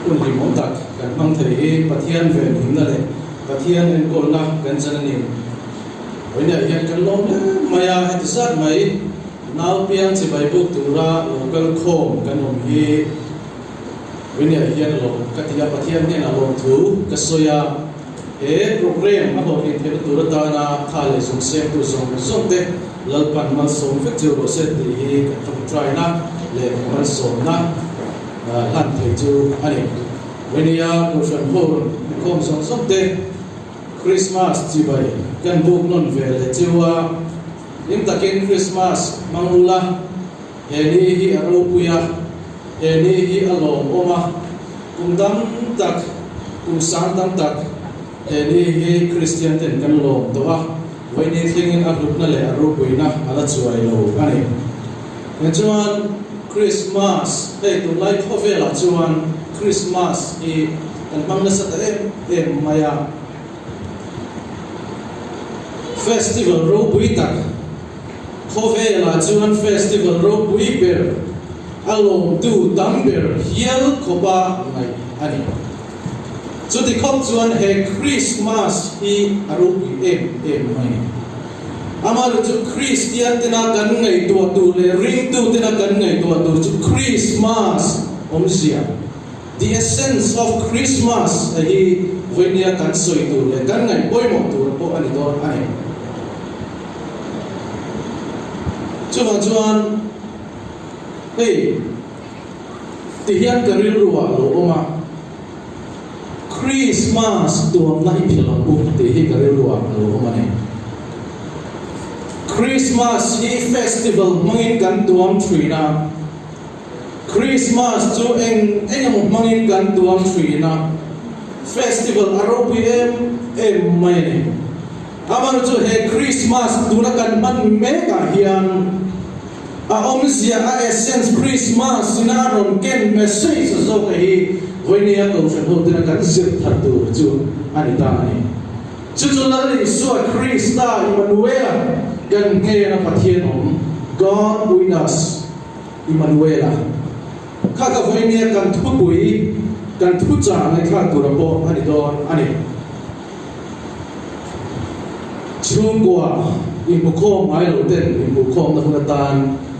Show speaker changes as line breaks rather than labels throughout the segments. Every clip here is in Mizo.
Hun hlimawm tak kan hmang thei hi Pathian venhimna leh Pathian enkawlna kan chan a ni. Vawiinah hian kan lawm hle mai a, heti zat mai nau piang chibai buk tura lo kal khawm kan awm hi vawiinah hian lawm ka ti a, Pathian hnenah lawmthu ka sawi a. He programme a hlawhtlin theihna tur atana tha leh zung sengtu zawng zawng te Lalpan malsawm vek chu rawh se tih hi kan tawngtaina leh kan malsawmna hlan thei chu a ni. Venia Kohhran ho rawn inkhawm zawng zawng te Krismas chibai kan buk nawn ve leh chiu a, hlim takin Krismas hmang ula, he ni hi a ropui a, he ni hi a lawmawm a, Kum tam tak, kum sang tam tak he ni hi Kristian ten kan lawm tawh a, vawiini thlengin a hlutna leh a ropuina a la chuai lo a ni. Tichuan Krismas, hei tunlai khawvelah chuan Krismas hi kan hmang nasa ta em em mai a, festival ropui tak, Khawvelah chuan festival ropui ber a lawmtu tam ber hial khawpa ngaih a ni. Chuti khawp chuan he Krismas hi a ropui em em mai. Amaherawh chu Kristian tena kan ngaihtuah tur leh ringtu tena kan ngaihtuah tur chu Krismas awmzia, the essence of Christmas, hi vawinia kan sawi tur leh kan ngaih pawimawh tur pawh a ni dawn a ni. Chuvang chuan hei ti hian ka rilru ah lo awm a, Krismas tuamna i phel ang u tih hi ka rilru ah a lo awm a ni. Krismas hi festival hmangin kan tuam thin a, Krismas chu eng eng emaw hmangin kan tuam thin a, festival a ropui em em mai a ni. Amaherawh chu he Krismas tuna kan hman mekah hian a awmzia, a essence, Krismas ina a rawn ken message zawka hi vawinia Kohhran hotena kan zir thar tur chu a ni ta a ni. Chu chu Lal Isua Krista Immanuela kan hnena Pathian awm, God with us, Immanuela. Kha ka vawinia kan thupui, kan thuchah ngaihthlak tura pawh a ni dawn a ni. Chhungkua inhmukhawm ngai lo ten inhmuhkhawmna hun atan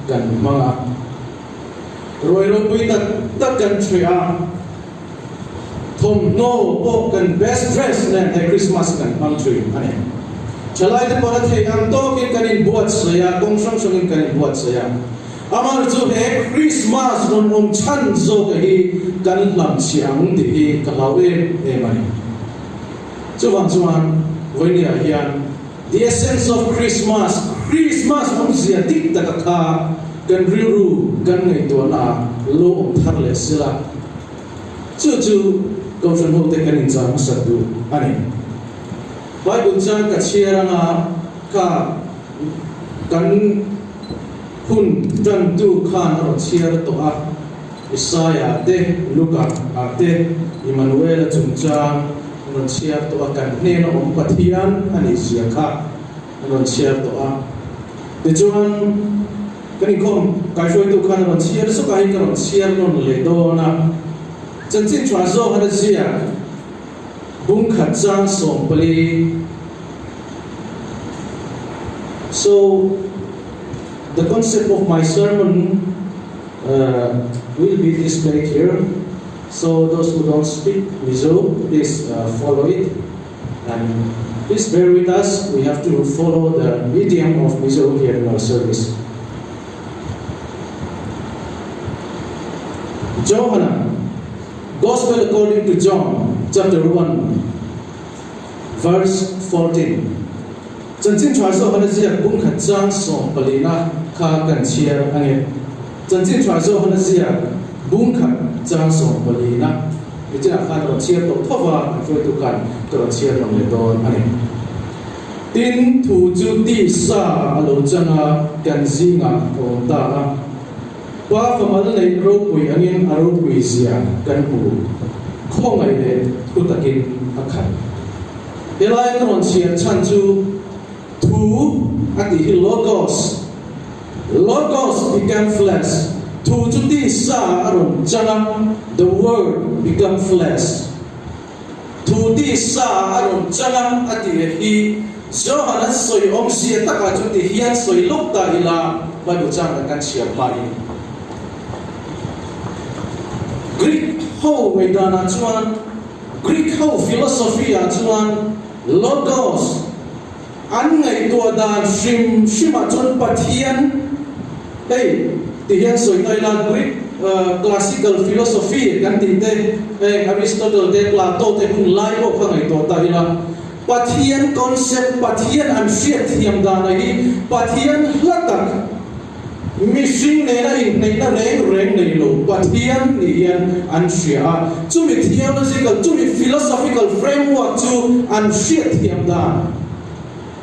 kan hmang a, ruai ropui tak tak kan ṭheh a, thawmhnaw pawh kan best dress nen he Christmas kan hmang ṭhin a ni. Ṭhalaite pawh a theih ang tawkin kan inbuatsaih a, kawng hrang hrangin kan inbuatsaih a. Amah chu he Christmas rawn awm chhan zawka hi kan hlamchhiah ang tih hi ka hlau em em a ni. Chuvang chuan vawinia hian The Essence of Christmas, Christmas awmzia dik taka kha kan rilru kan ngaihtuahna ah lo awm thar leh sela, chu chu Kohhran hote kan inchah hmasa duh a ni. Bible chuan ka chhiar anga kha kan hun tantu khan a rawn chhiar tawh a. Isaiah te, Luka ah te, Immanuela chungchang an rawn chhiar tawh a, kan hnena awm Pathian a nih zia kha an rawn chhiar tawh a. Tichuan, kan inkhawm kaihruaitu khan a rawn chhiar zawk a, hei ka rawn chhiar nawn leh dawn a. Chanchin tha zawk an a ziak, Bungkhat chang 14. So, the concept of my sermon uh, will be displayed here. So those who don't speak Mizo, please follow it. And please bear with us. We have to follow the medium of Mizo here in our service. Johana, Gospel according to John, chapter 1, verse 14. Chanchin Tha Johana ziak bung khat chang 14na kha kan chhiar a ni. Chanchin Tha Johana ziak bung khat chang 14na nichinah khan ka rawn chhiar tawh tho va, kan hruaitu khan ka rawn chhiar nawn leh dawn a ni. Tin, thu chu tisa a lo chang a, kan zingah a awm ta a. Pa famal neih ropui angin a ropui zia kan hmu. Khawngaih leh thu takin a khat. Helai ka rawn chhiar chhan chu thu a tih hi Logos, Logos became flesh. Thu chu tisa ah a rawn chang a, the word become flesh. Thu tisa ah a rawn chang a, a tih hi Johan an sawi awmzia takah chuan ti hian sawi lawk ta ila Bible chang kan kan chhiar hmain. Greek ho ngaihdanah chuan Greek ho philosophy ah chuan Logos, An ngaihtuah dan hrim hrimah chuan Pathian, hei ti hian sawi ta ila, Greek classical philosophy kan tih te, heng Aristotle te, Plato te hun lai pawh kha ngaihtuah ta ila, Pathian concept, Pathian an hriatthiam dana hi Pathian hla tak, Mihring nena inhneihna reng reng nei lo Pathian nih hian an hria a, chumi theological, chumi philosophical framework chu an hriatthiam dan,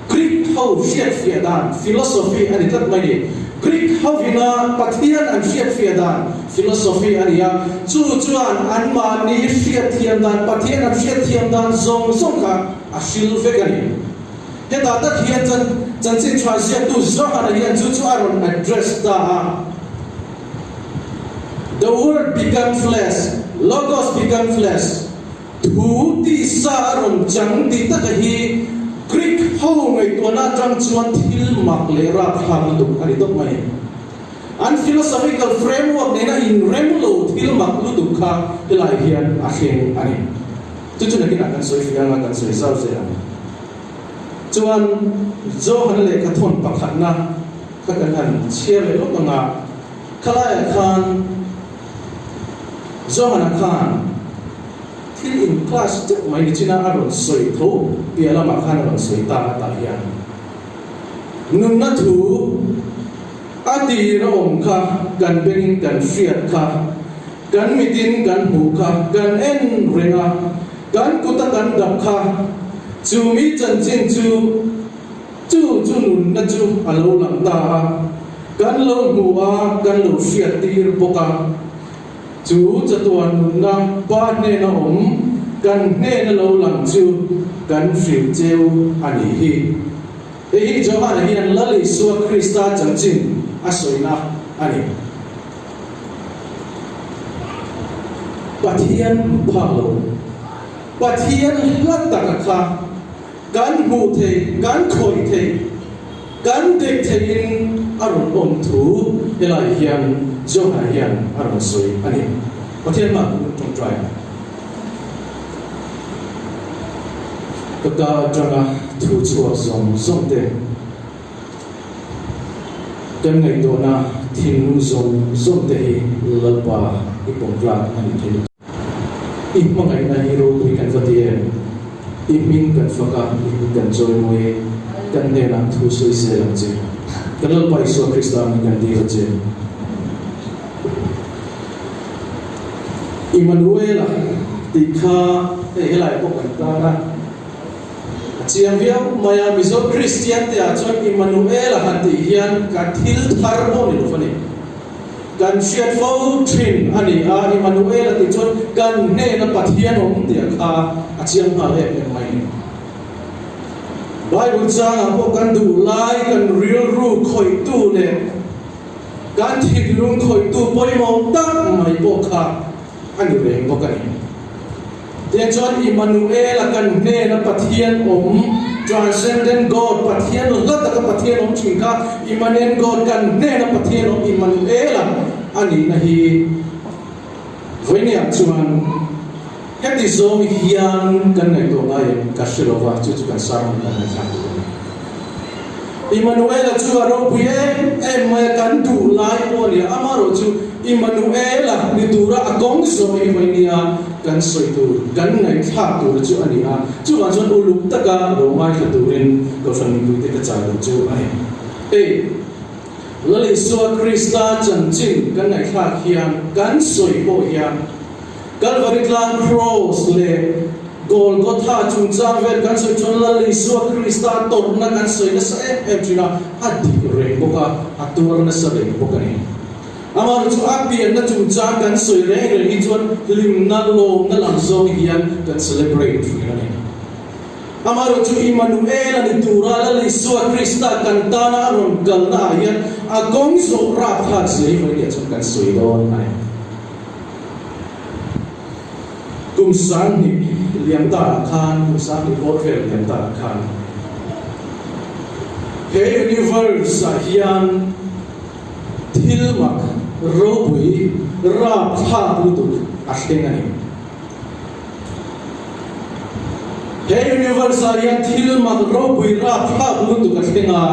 Greek ho hriatfiah dan philosophy a ni tlat mai ni. Greek hovina Pathian an hriatfiah dan philosophy a ni a, chu chuan anmahni hriatthiam dan, Pathian an hriatthiam dan zawng zawng kha a hril vek a ni. Hetah tak hian chan chanchin tha ziaktu Johana hian chu chu a rawn address ta a, The word become flesh, Logos become flesh, thu tisa a rawn chang tih taka hi Greek ho ngaihtuahna atang chuan thil mak leh rapthlak lutuk a ni tawp mai. An philosophical framework nena inrem lo thil mak lutuk kha helai hian a thleng a ni. Chu chu nakinah kan sawi fiang a, kan sawi zau zel ang. Chuan Johan lehkha thawn pakhatna kha kan han chhiar leh lawk ang a, khalaiah khan Johana khan thil in class deuh mai nichina a rawn sawi tho piah lamah khan a rawn sawi ta a tah hian nunna thu a tir a awm kha kan bengin kan hriat kha Kan mitin kan hmuh kha kan en reng a, kan kuta kan dap kha chu mi chanchin chu chu chu nunna chu a lo lang ta a, kan lo hmu a, kan lo hriat tir bawk a. Chu chatuan nunna Pa hnena awm kan hnena lo lang chu kan hrilh cheu a nih hi. Hei hi Johana hian Lal Isua Krista chanchin a sawina a ni. Pathian hmu phak lo, Pathian hla taka kha kan hmuh theih, kan khawih theih, kan dek theihin a rawn awm thu helai hian Johana hian a rawn sawi a ni. Pathian mah kan tawngtai ang. Ka ka atanga thu chhuak zawng zawng te. Kan ngaihtuahna thinlung zawng zawng te hi Lalpa i pawm tlak a ni thei lutuk. I hmangaihna hi ropui kan va ti em? I hming kan fak a, i hming kan chawimawi e. Kan hnenah thu sawi zel ang che. Kan Lalpa Isua Krista angin kan dil a che. Immanuela tih kha hei helai pawh kan tan a. A chiang viau mai a, Mizo Kristian te ah chuan Immanuel a han tih hian ka thil thar pawh ni lo a ni. Kan hriat fo thin a ni a, Immanuel a tih chuan kan hnena Pathian awm tih a kha a chiang nghal em em mai a ni. Bible changah pawh kan duh lai kan rilru khawihtu leh kan thinlung khawihtu pawimawh tak mai pawh kha a ni reng bawk a ni. Tiang chuan Immanuel-a kan hnena Pathian awm, Transcendent God, Pathian hla taka Pathian awm thin kha Immanent God, kan hnena Pathian awm Immanuel-a a nihna hi vawinia chuan heti zawng hian kan ngaihtuah ngai em ka hre lo va, chu chu kan sermon kan ngaihthlak tur a ni. Immanuel-a chu a ropui em em mai a, kan duh lai pawh a ni a, amaherawhchu Immanuel-a ni tura a kawng zawh hi mai nia kan sawi tur, kan ngaihthlak tur chu a ni a, chuvang chuan uluk taka lo ngaithla turin Kohhran mipuite ka chai duh chu a ni. Hei, Lal Isua Krista chanchin kan ngaihthlak hian, kan sawi pawh hian, Kalvari tlang Kraws leh Golgotha chungchang vel kan sawi chuan Lal Isua Krista tawrhna kan sawi nasa em em thin a, a dik reng bawk a, a tuar nasa reng bawk a ni. Amaherawh chu a pianna chungchang kan sawi reng reng hi chuan hlimna, lawmna lam zawng hian kan celebrate thin a ni. Amaherawh chu Immanuel a ni tura Lal Isua Krista kan tana a rawn kalna ah hian a kawng zawh rapthlak zia hi vawiin ah chuan kan sawi dawn a ni. Kum 2000 liam ta ah khan, kum 2000 bawr vel liam ta ah khan he universe ah hian thil mak ropui rapthlak lutuk a thleng a ni. He universe ah hian thil mak ropui rapthlak lutuk a thleng a,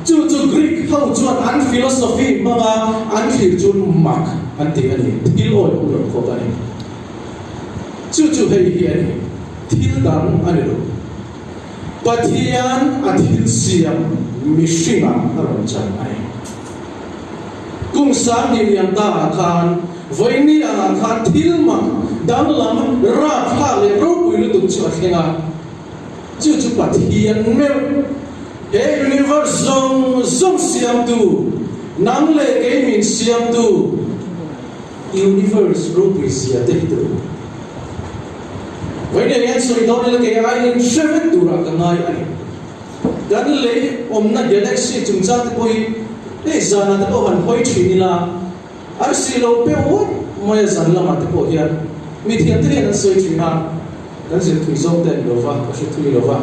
chu chu Greek ho chuan an philosophy hmanga an thlir chu mak an ti a ni, thil awih awm lo khawp a ni. Chu chu hei hi a ni, thil dang a ni lo. Pathian a thil siam mihringah a rawn chan a ni. Kum 2000 liam ta ah khan vawiini angah khan thil mak danglam rapthlak leh ropui lutuk chu a thleng a, chu chu Pathian meuh he universe zawng zawng siamtu, nang leh kei min siamtu universe ropui zia te hi tur. Vawiini ah hian sawi dawn ila kei aiin hre vek turah ka ngai a ni. Kan lei awmna galaxy chungchang te pawh hi hei zanah te pawh han hawi thin ila, arsi lo peuh uaih mai a zan lamah te pawh hian mithiam te hian an sawi thin a, kan zir thui zawk te an lo va, ka hre thui lo va.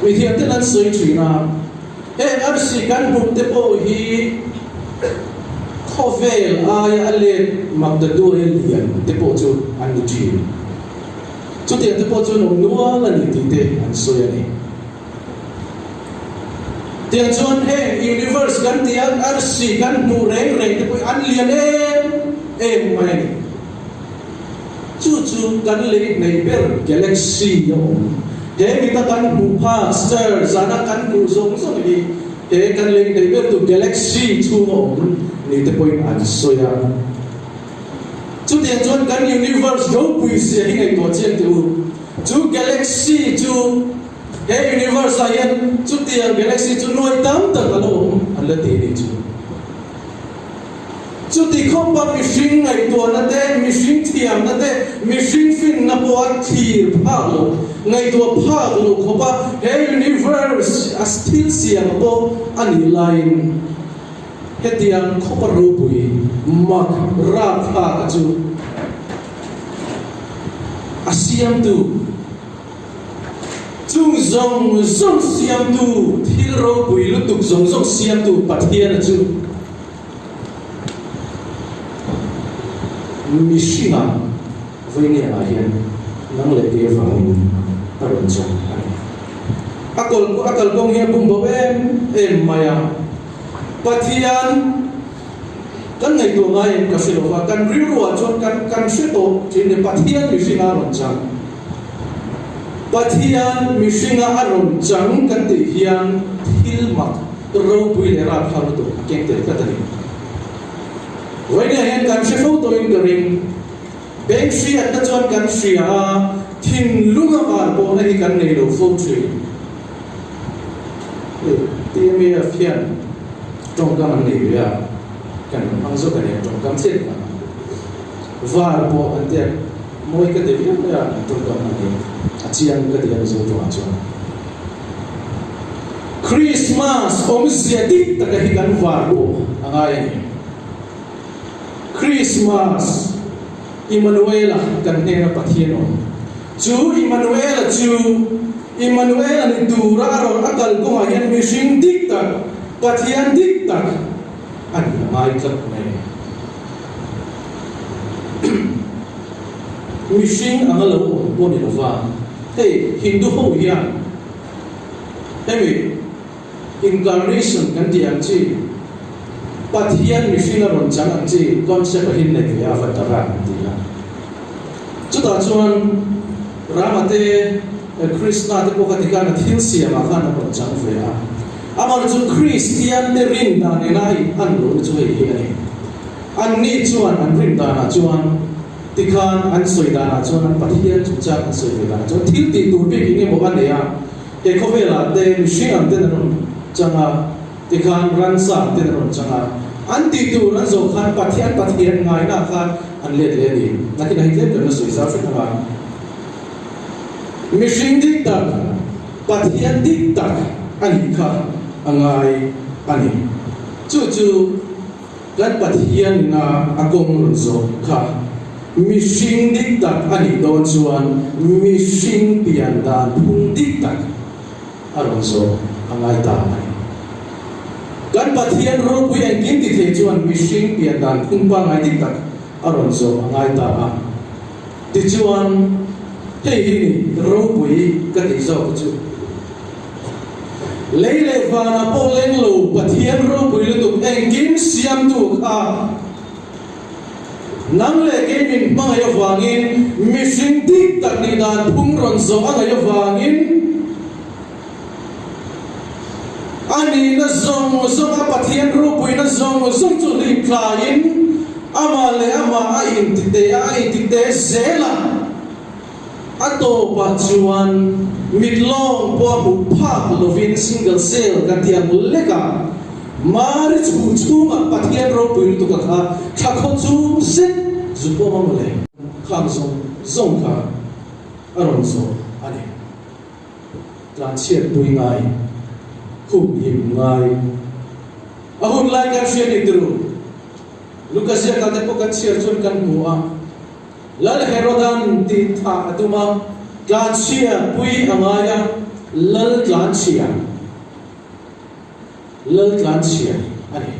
Mithiam ten an sawi thin a, heng arsi kan hmuh te pawh hi khawvel aia a let makdaduaia lian te pawh chu an ni thin. Chutiang te pawh chuan awm nual a ni tih te an sawi a ni. Tiang chuan heng universe kan tih a arsi kan hmuh reng reng te pawh hi an lian em em mai a ni. Chu chu kan lei hnaih ber galaxy a awm. He mita kan hmuh phak star zana kan hmuh zawng zawng hi he kan lei hnaih ber tu galaxy chhunga awm ni te pawhin an sawi a. Chutiang chuan kan universe ropui zia hi ngaihtuah chiang teh u. Chu galaxy chu he universe ah hian chutiang galaxy chu nuai tam tak a lo awm an la ti anih chu. Chuti khawpa mihring ngaihtuahna te, mihring thiamna te, mihring finna pawh a thlir phak lo, ngaihtuah phak lo khawpa he universe a thil siam pawh a nih laiin, Hetiang khawpa ropui mak rapthlak a chu a siamtu, chung zawng zawng siamtu, thil ropui lutuk zawng zawng siamtu Pathian a chu mihringah vawinia ah hian nang leh kei avangin a rawn chawm a ni. A kalkawng hi a bumbo em em mai a. Pathian kan ngaihtuah ngai em ka hre lo va, kan rilruah chuan kan kan hre tawh thin ni, Pathian mihringa a rawn chang. Pathian mihringa a rawn chang kan tih hian thil mak ropui leh rapthlak lutuk a keng tel tlat a ni. Vawinia hian kan hre fo tawhin ka ring. Beng hriatna chuan kan hria a, thinlunga var pawhna hi kan nei lo fo thin. Hei TMAF hian tawngkam an nei ve a, kan rawn hmang zawk a ni, tawngkam chiah kha. Var pawh an tia, mawi ka ti viau mai a, an tawngkam hman hi a chiang ka ti a Mizo tawngah chuan. Christmas awmzia dik taka hi kan var pawh a ngai a ni. Christmas, Immanuela kan hnena Pathian awm. Chu Immanuela chu Immanuela ni tura a rawn a kal kawngah hian mihring dik tak, Pathian dik tak a ni a ngai tlat mai. Mihring anga lo awm pawh ni lova, hei Hindu ho hian hemi Incarnation kan tih ang chi, Pathian mihring a rawn chang ang chi concept a hin nei ve a, Avatara kan ti a. Chutah chuan Rama te, Krishna te pawh kha tikhan a thil siamah khan a rawn chang ve a. Amaherawhchu chu Kristian te rin dan nena a in an lohna chu hei hi a ni. Anni chuan an rin danah chuan tikhan an sawi danah chuan an Pathian chungchang an sawi ve danah chuan thil tih tur bik eng emaw a nei a. He khawvelah te mihring ang ten an rawn chang a, tikhan ransa ang ten an rawn chang a, an tih tur an zawh khan Pathian Pathian ngaina khan an let leh a ni. Nakin a hei tlem kan la sawi zau hret ang a. Mihring dik tak, Pathian dik tak a nih kha a ngai a. a ni. Chu chu kan Pathian ina a kawng rawn zawh kha mihring dik tak a nih dawn chuan mihring pian dan phung dik tak a rawn zawh a ngai ta a ni. Kan Pathian ropui engkim ti thei chuan mihring pian dan phung pangngai dik tak a rawn zawh a ngai ta a. Tichuan, hei hi ni ropui ka tih zawk chu. Lei leh vanah pawh leng lo Pathian ropui lutuk engkim siamtu kha nang leh kei min hmangaih avangin mihring dik tak nih dan phung rawn zawh a ngaih avangin a nihna zawng zawng a Pathian ropuina zawng zawng chu hlip thlaiin amah leh amah a intite a, a intite zel a. A tawpah chuan mit lawng pawh a hmuh phak lovin single cell kan tih ang lek a, Mari chhu chhungah Pathian ropui lutuk a kha thla khaw chung zet zu pawm a mawle. Khang zawng zawng kha a rawn zawh a ni. Tlanchhiat pui ngai, humhim ngai. A hun lai kan hria ni turu. Luka ziakah te pawh kan chhiar chuan kan hmu a. Lal Herodan tih thah a tum a, tlanchhia pui a ngai a, Lal tlanchhia, Lal tlanchhia a ni.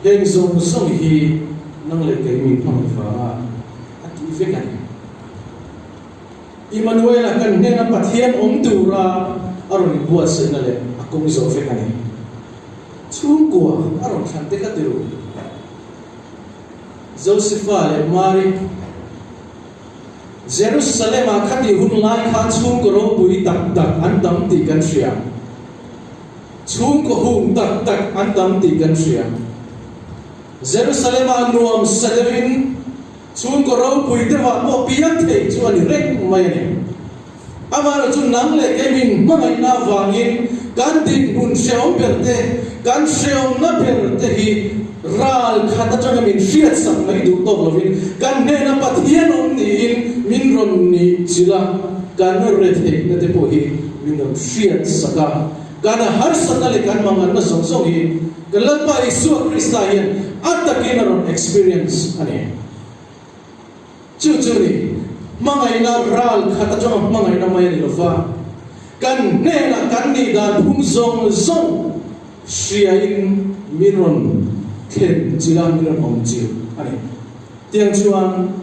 Heng zawng zawng hi nang leh kei min hmangaih vanga a tih vek a ni. Immanuela kan hnena Pathian awm tura a rawn inbuatsaihna leh a kawng zawh vek a ni. Chhungkua a rawn thlan te kha ti ru. Josefa leh Mari Jerusalem-ah khatih hun lai khan chhungkaw ropui tak tak an tam tih kan hria. Chhungkaw hung tak tak an tam tih kan hria. Jerusalem-ah nuam sa deuhin chhungkaw ropui deuhah pawh piang theih chu a ni reng mai a ni. Amaherawh chu nang leh kei min hmangaihna avangin kan dinhmun hrehawm ber te, kan hrehawmna ber te hi ral khat atanga min hriatsak mai duh tawk lovin kan hnena Pathian awm niin min rawn nih chilh a, kan retheihna te pawh hi min rawn hriatsak a, kan harsatna leh kan manganna zawng zawng hi kan Lalpa Isua Krista hian a takin a rawn experience a ni. Chu chu ni, hmangaihna ral khat atanga hmangaihna mai a ni lova, kan hnenah kan nih dan phung zawng zawng hriain min rawn thlen chilh a, min rawn awm chilh a ni. Tiang chuan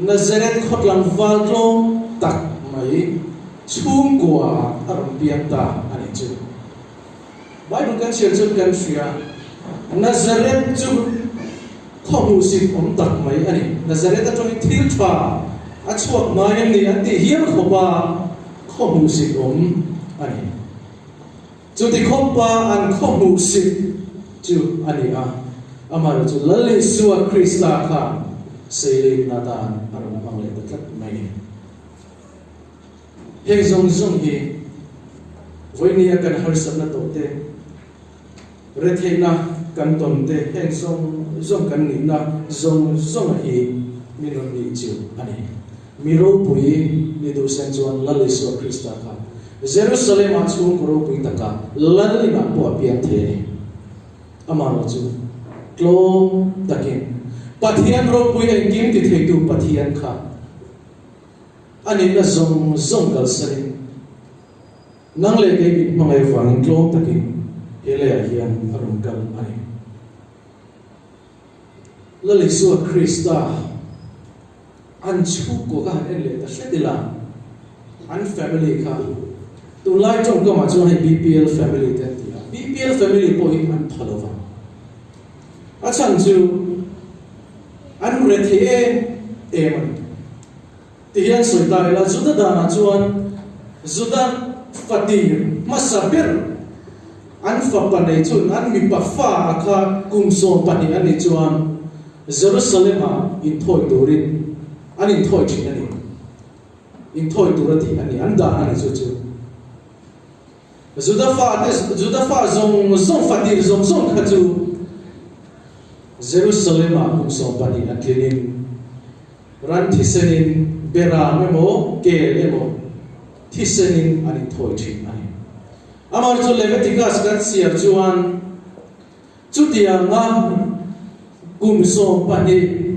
Nazareth khaw tlangval tlawm tak mai chhungkua a rawn piang ta a nih chu. Bible kan chhiar chuan kan hria, Nazareth chu khaw hmuhsit awm tak mai a ni. Nazareth atangin thil tha a chhuak ngai em ni an tih hial khawpa khaw hmuhsit awm a ni. Chuti khawpa an khaw hmuhsit chu a ni a, amaherawh chu Lal Isua Krista kha seileina atan a rawn hmang leh ta tlat mai a ni. Heng zawng zawng hi vawinia kan harsatna tawh te, retheihna kan tawn te, heng zawng zawng kan nihna zawng zawnga hi min rawn nih chiu a ni. Mi ropui ni duh sen chuan Lal Isua Krista kha Jerusalem-ah chhungkaw ropui taka Lal inah pawh a piang thei a ni. Amaherawh chu tlawm takin Pathian ropui engkim ti theitu Pathian kha A nihna zawng zawng kalsanin nang leh kei min hmangaih avangin tlawm takin he leiah hian a rawn kal a ni. Lal Isua Krista an chhungkua kha han en leh ta hret ila, an family kha tunlai tawngkamah chuan hei BPL family te an ti a, BPL family pawh hi an tha lo vang. A chhan chu an rethei em em a ni. Ti hian sawi ta ila, Juda danah chuan Juda fatir hmasa ber an fapa nei chun an mipa fa a kha kum 12 an nih chuan Jerusalem-ah inthawi turin an inthawi thin a ni. Inthawi tur a tih a ni, an dan a ni chu chu. Juda fate, Juda fa zawng zawng, fatir zawng zawng kha chu Jerusalem-ah kum 12 an tlinin Ran thisenin beram emaw, kel emaw thisenin an inthawi thin a ni. Amaherawhchu Leviticus kan chhiar chuan chutianga kum 12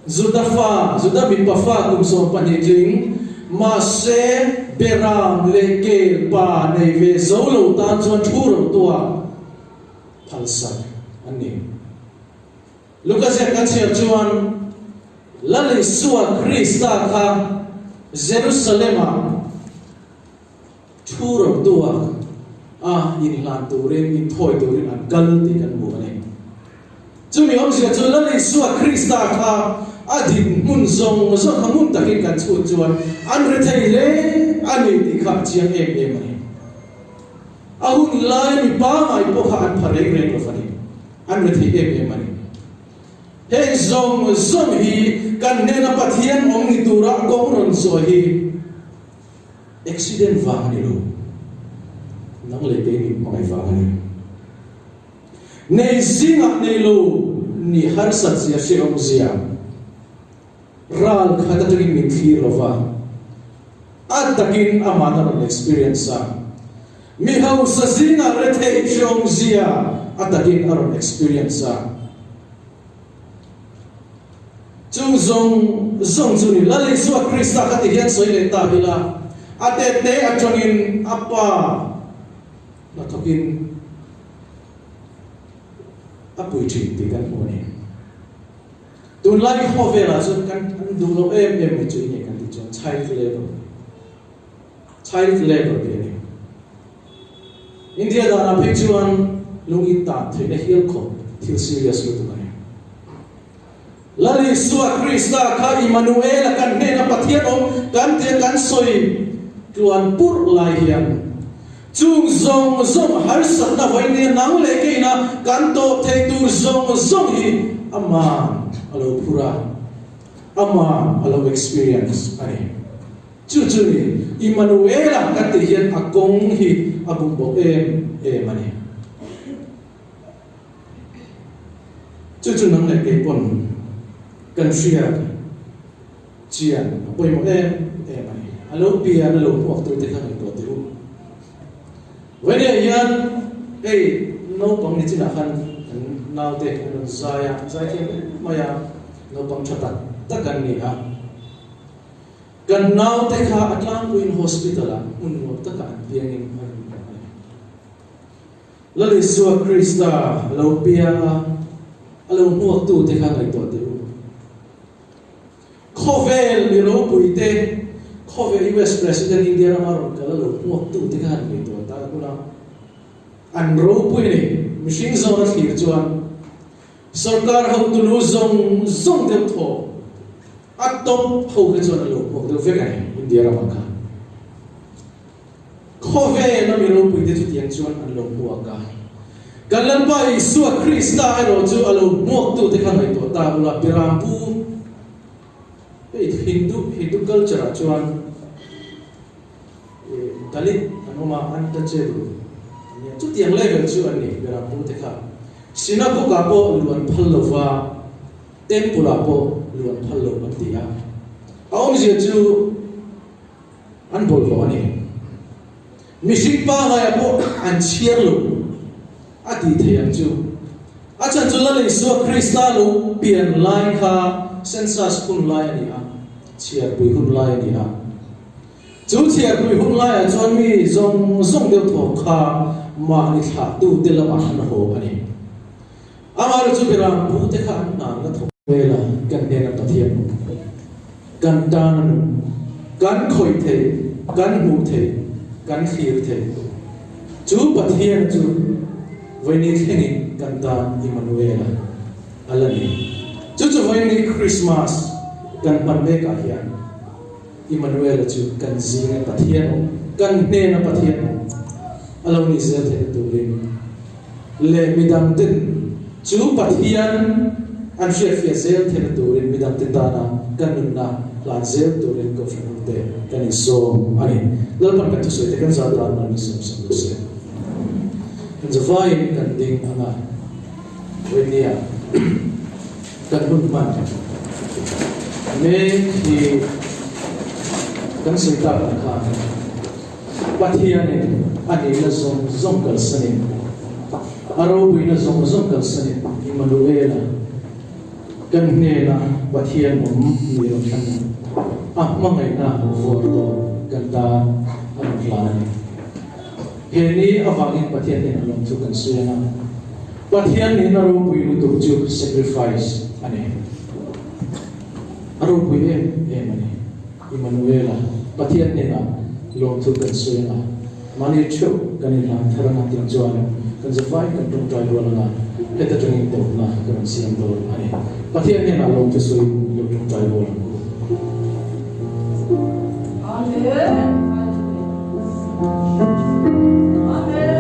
Juda fa, Juda mipa fa kum 12 tling, mahse Beram leh Kel pa nei ve zo lo tan chuan thu rotua phalsak an ni. Luka ziak kan chhiar chuan Lal Isua Krista kha Jerusalem-ah thu rotua a inhlan turin, inthawi turin an kal tih kan hmu a ni. Chumi awmzia chu Lal Isua Krista kha a dinhmun zawng zawng kha ngun takin kan chhut chuan an rethei hle a ni tih kha a chiang em em a ni. A hun laia mi pangngai pawh kha an pha reng reng lo va ni. An rethei em em a ni. Heng zawng zawng hi kan hnena Pathian awm ni tura kawng rawn zawh hi accident vang a ni lo. Nang leh kei min hmangaih vang a ni. Nei zingah nei lo ni harsat zia hrehawm zia ral khat atangin min thlir lo va, a takin amah a rawn experience a. Mi hausa zingah retheih hrehawm zia a takin a rawn experience a. Chung zawng zawng chu ni Lal Isua Krista kha ti hian sawi leh ta ila, a tete atangin a pa hnathawkin a pui thin tih kan hmu a ni. Tunlai khawvelah chuan kan an duh loh em em mai chu enge kan tih chuan child labour, child labour tih a ni. India danah phei chuan lung in tan theihna hial khawp thil serious lutuk a ni. Lal Isua Krista kha Immanuel-a kan hnena Pathian awm kan tia kan sawi tluan purh lai hian Chung zawng zawng harsatna vawinia nang leh keina kan tawh theih tur zawng zawng hi aman a lo phur a, aman a lo experience a ni. Chu chu ni Immanuela kan tih hian a kawng hi a bum bawk em em a ni. Chu chu nang leh kei pawn kan hriat Chian a pawimawh em em a ni. A lo pian a lo hmuak tute kha ngaihtuah teh u. Vawinia hian hei naupang ni chinah khan kan naute an rawn zai a, zai thiam em mai a, naupang tha tak tak an ni a. Kan naute kha a tlangpuiin hospital ah hmun nuam takah an piangin a rawn hmuak a ni. Lal Isua Krista a lo piang a, a lo hmuaktute kha ngaihtuah teh u. Khawvel mi ropui te, khawvel US President India rama rawn kal a lo hmuak tu te kha han ngaihtuah ta hun a, an ropui a ni. Mihring zawn a thlir chuan sorkar hotunu zawng zawng deuh thaw a top ho kha chuan a lo hmuak deuh vek a ni India ramah khan. Khawvel a mi ropui te chutiang chuan an lo hmuak a. Kan Lalpa Isua Krista erawh chu a lo hmuak tu te kha ngaihtuah ta ula, Birampu, hei Hindu, Hindu culture ah chuan Dalit an awm a, untouchable an nia, chutiang level chu an ni Birampu te kha. Synagogue ah pawh luh an phal lo va, Temple ah pawh luh an phal lo an ti a. A awmzia chu An bawlhhlawh a ni. Mihring pangaia pawh an chhiar lo a tih theih ang chu. A chhan chu Lal Isua Krista lo pian lai kha census hun lai a ni a, chhiarpui hun lai a ni a. Chu chhiarpui hun laiah chuan mi zawng zawng deuh thaw kha mahni thlahtute lamah an haw a ni. Amaherawhchu chu Beram pute kha an hna la thawk vel a, kan hnena Pathian awm, kan tan a nung, kan khawih thei, kan hmuh thei, kan thlir thei. Chu Pathian chu vawiini thlengin kan tan Immanuela a la ni. Chu chu vawiini Krismas kan hman mekah hian Immanuela chu kan zinga Pathian awm, kan hnena Pathian awm a lo ni zel theihna turin, leh midangten chu Pathian an hriatfiah zel theihna turin midangte tana kan nunna hlan zel turin Kohhran hote kan insawm a ni. Lalpan kan thusawi te kan zah tan an insawm sak lo se. Kan zavaiin kan ding ang a, vawinia kan hun hman mek hi kan sawi tak ang khan. Pathianin a nihna zawng zawng kalsanin, a ropuina zawng zawng kalsanin Immanuela kan hnena Pathian awm ni rawn thlang in a hmangaihna vawr tawp kan tan a rawn hlan a ni. He ni avangin Pathian hnenah lawmthu kan sawi ang a, Pathian nihna ropui lutuk chu sacrifice a ni. A ropui em em a ni. Immanuela, Pathian hnenah lawmthu kan sawi ang a, mahni theuh kan inhlan thar ang a tiang chuan kan zafai kan tawngtai rual ang a, heta tangin tawpna ka rawn siam dawn a ni. Pathian hnenah lawmthu sawiin lo tawngtai rual ang u.
Amen. Amen.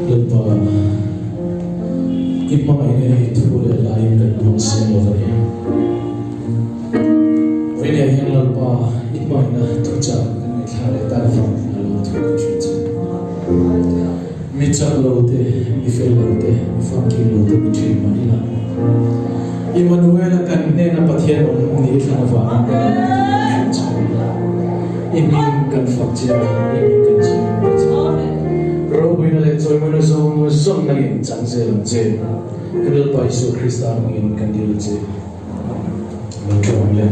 Lalpa, i hmangaihna hi thu leh hlaiin kan puang seng lo va ni. Vawinia hian Lalpa, i hmangaihna thuchah kan ngaihthla leh tak avangin a lo thu kan hrilh che. Mi chak lo te, mi fel lo te, mi famkim lo te mi thin mah ila, Immanuela kan hnena Pathian awm ni thlan avangin kan lo thu kan hrilh che. I hming kan fak che a, i hming kan chhim che. Ropuina leh chawimawina zawng zawng nangin chang zel ang che. Kan Lalpa Isua Krista hmangin kan dil a che. Lo thu ang le.